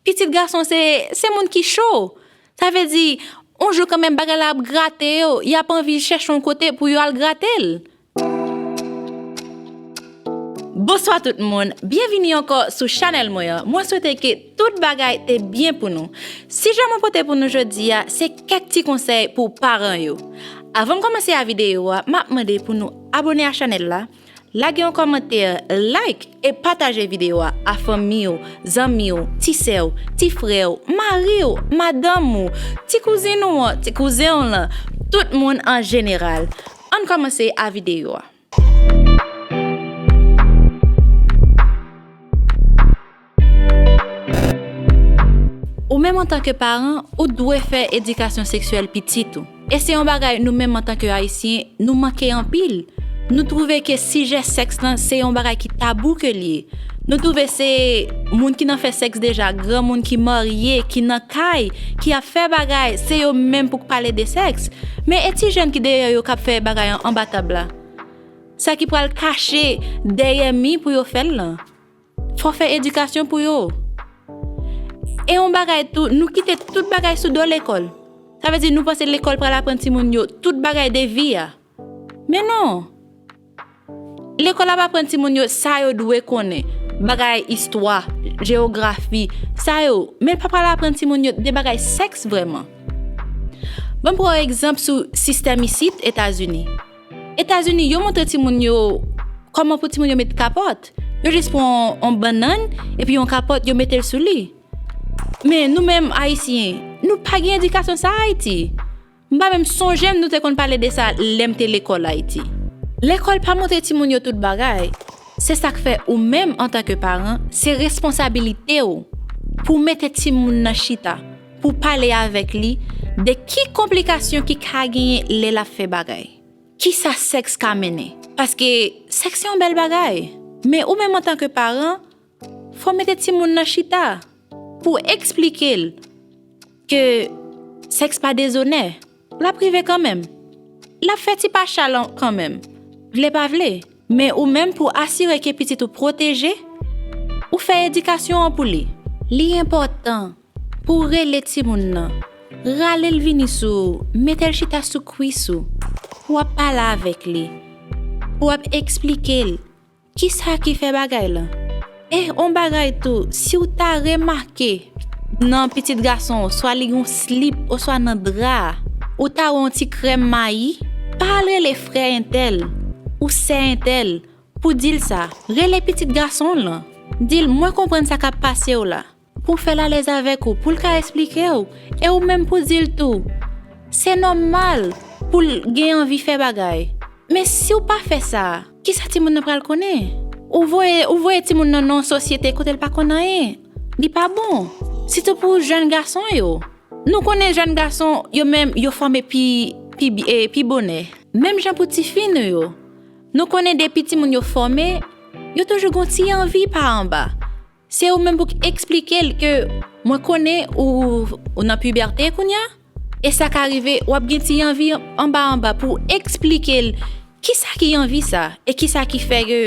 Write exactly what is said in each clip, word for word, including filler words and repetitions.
Pitit gason se, se moun ki cho. Sa vle di, yon jou kanmenm bagay la ap grate yo, y ap anvi chèche yon kote pou yo al grate l. Bonswa tout moun, byenvini ankò sou chanèl mwen an. Mwen swete ke tout bagay te byen pou nou. Sijè mwen pote pou nou jodi a, se kèk ti konsèy pou paran yo. Avan m kòmanse a videyo a, m ap mande pou nou abone a chanèl la, lage yon kòmantè, like e pataje videyo a a fanmi w, zanmi w, ti sè w, ti frè w, mari w, madanm ou, ti kouzin ou an, ti kouzen w lan, tout moun an jeneral. Ann kòmanse a videyo a. Ou menm antanke paran, ou dwe fè edikasyon seksyèl pitit ou. E se yon bagay nou menm antanke Ayisyen, nou manke anpil. Nou twouve ke sijè sèks lan se yon bagay ki tabou ke l ye. Nou twouve se moun ki nan fè sèks deja, granmoun ki marye, ki nan kay, ki ap fè bagay, se yo menm pou k pale de sèks. Men e ti jèn ki deyò yo k ap fè bagay an anba tab la? Sa ki pral kache dèyè mi pou yo fè l lan? Fò fè edikasyon pou yo. E yon bagay tou, nou kite tout bagay sou do lekòl. Sa vle di nou panse lekòl pral aprann timoun yo tout bagay de vi a. Men non. Lekòl ap aprann timoun yo sa yo dwe konnen. Bagay istwa, jewografi, sa yo. Men l pa pral aprann timoun yo de bagay sèks vrèman. Ban m pran yon egzanp sou sistèm isit Etazini. Etazini, yo montre timoun yo kòman pou timoun yo met kapòt. Yo jis pran yon, yon bannann, epi yon kapòt, yo mete l sou li. Men nou menm Ayisyen, nou pa gen edikasyon sa a Ayiti. M pa menm sonje m nou te konn pale de sa lè m te lekòl Ayiti. Lekòl pa montre timoun yo tout bagay. Se sa k fè ou menm antanke paran, se responsabilite w pou w mete timoun nan chita, pou w pale avèk li de ki konplikasyon ki ka genyen lè l ap fè bagay. Kisa sèks ka mennen? Paske sèks se yon bèl bagay. Men ou menm antanke paran, fò w mete timoun nan chita pou w eksplike l ke sèks pa dezonè. L ap rive kanmenm. L ap fè ti pacha l kanmenm, vle pa vle. Men ou menm pou asire ke pitit ou pwoteje, ou fè edikasyon an pou li. Li enpòtan pou w rele timoun nan, rale l vini sou ou, mete l chita sou kwis ou, pou w ap pale avèk li, pou w ap eksplike l kisa ki fè bagay lan. E yon bagay tou, si w ta remake nan pitit gason w, swa li gen yon slip oswa nan dra a, ou ta wè yon ti krèm mayi, pa al rele frè entèl ou sè entèl pou di l sa. Rele pitit gason w lan. Di l, "Mwen konprann sa k ap pase w la." Pou w fè l alèz avèk ou, pou l ka eksplike w, e ou menm pou di l tou. Se nòmal pou l gen anvi fè bagay. Men si w pa fè sa, kisa timoun nan pral konnen? Ou voye, ou voye timoun nan nan yon sosyete kote l pa konn anyen. Li pa bon. Sitou pou jèn gason yo. Nou konnen jèn gason yo menm, yo fòme pi, pi, e, pi bonè. Menm jan pou tifi nou yo. Nou konnen depi timoun yo fòme, yo toujou gon ti anvi pa anba. Se ou menm pou k eksplike l ke mwen konnen ou, ou nan pibète kounye a, e sa ka rive w ap gen ti anvi anba anba pou w eksplike l kisa ki anvi sa, e kisa ki fè ke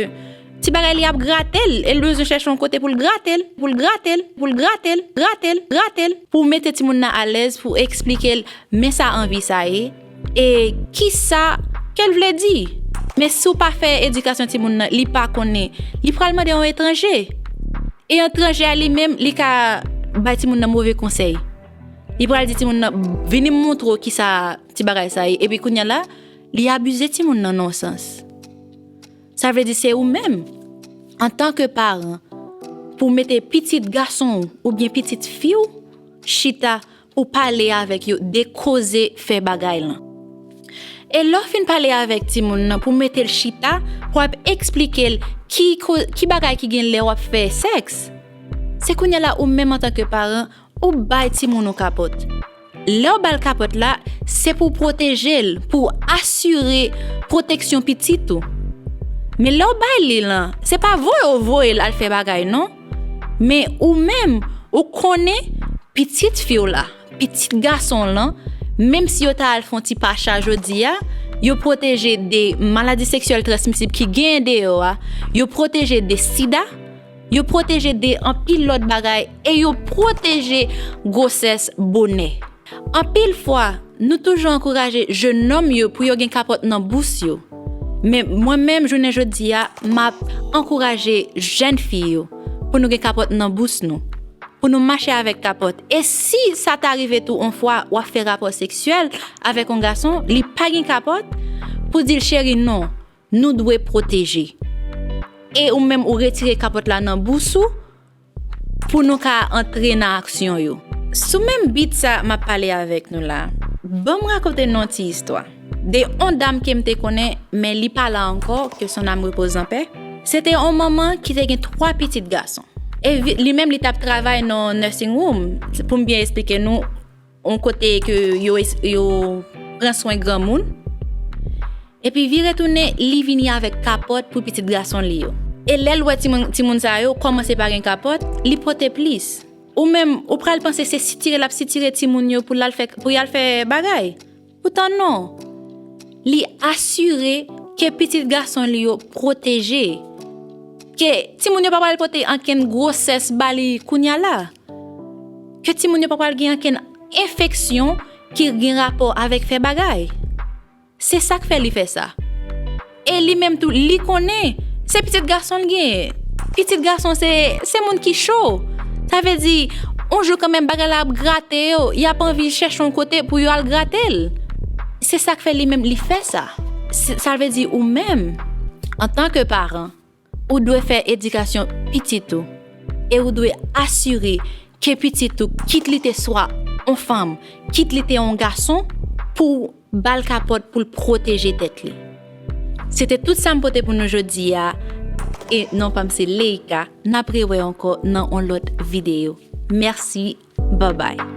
ti bagay li ap grate l, e l bezwen chèche yon kote pou l grate l, pou l grate l, pou l grate l, grate l, grate l, pou w mete timoun nan alèz, pou w eksplike l men sa anvi sa ye, e kisa ke l vle di. Men si w pa fè edikasyon timoun nan, li pa konnen, li pral mande yon etranje. E etranje a li menm, li ka bay timoun nan move konsèy. Li pral di timoun nan, "Vini m montre w kisa ti bagay sa ye." Epi kounye a la, li abize timoun nan nan yon sans. Sa vle di se ou menm, antanke paran, pou w mete pitit gason w oubyen pitit fi w chita pou pale avèk yo de koze fè bagay lan. E lè w fin pale avèk timoun nan pou mete l chita, pou ap eksplike l ki ko-, ki bagay ki gen lè w ap fè sèks, se kounye a la ou menm antanke paran, ou bay timoun ou kapòt. Lè w ba l kapòt la, se pou w pwoteje l, pou w asire pwoteksyon pitit ou. Men lè w bay li lan, se pa voye w voye l al fè bagay non. Men ou menm, ou konnen pitit fi w la, pitit gason w lan, menm si yo ta al fè yon ti pacha jodi a, yo pwoteje de maladi seksyèl transmisib ki genyen deyò a, yo pwoteje de sida, Yo pwoteje de anpil lòt bagay e yo pwoteje gwosès bonè. Anpil fwa, nou toujou ankouraje jennonm yo pou yo gen kapòt nan bous yo. Men mwen menm, jounen jodi a, m ap ankouraje jèn fi yo pou nou gen kapòt nan bous nou, pou nou mache avèk kapòt. E si sa ta rive tou on fwa w ap fè rapò seksyèl avèk on gason, li pa gen kapòt, pou di l, cheri, non, nou dwe pwoteje. E ou menm ou retire kapòt la nan bous ou pou nou ka antre nan aksyon yo. Sou menm bit sa m ap pale avèk nou la, ban m rakonte nou yon ti istwa de on dam ke m te konnen, men li pa la ankò, ke son âme repose en paix. Se te on manman ki te gen twa pitit gason. E vi- li menm li t ap travay nan nursing home, pou m byen eksplike nou, on kote ke yo, es- yo pran swen granmoun. Epi vire tounen, li vini avèk kapòt pou pitit gason li yo. E lè l wè timoun, timoun sa yo kòmanse pa gen kapòt, li pote plis. Ou menm, ou pral panse se sitire l ap sitire timoun yo pou l al fè, pou y al fè bagay. Poutan non. Li asire ke pitit gason li yo pwoteje. Ke timoun yo pa pral pote ankenn gwosès ba li kounya la. Ke timoun yo pa pral gen ankenn enfeksyon ki gen rapò avèk fè bagay. Se sa k fè li fè sa. E li menm tou, li konnen se pitit gason l genyen. Pitit gason se, se moun ki cho. Sa vle di, on jou kanmenm bagay la ap grate yo, y ap anvi chèche yon kote pou yo al grate l. Se sa k fè li menm li fè sa. Se- Sa vle di ou menm, antanke paran, ou dwe fè edikasyon pitit ou. E ou dwe asire ke pitit ou, kit li te swa on fanm, kit li te on gason, pou ba l kapòt pou l pwoteje tèt li. Se te tout sa m pote pou nou jodi a. E non pa m se Leika. N ap rewè ankò nan on lòt videyo. Mèsi. Bye bye.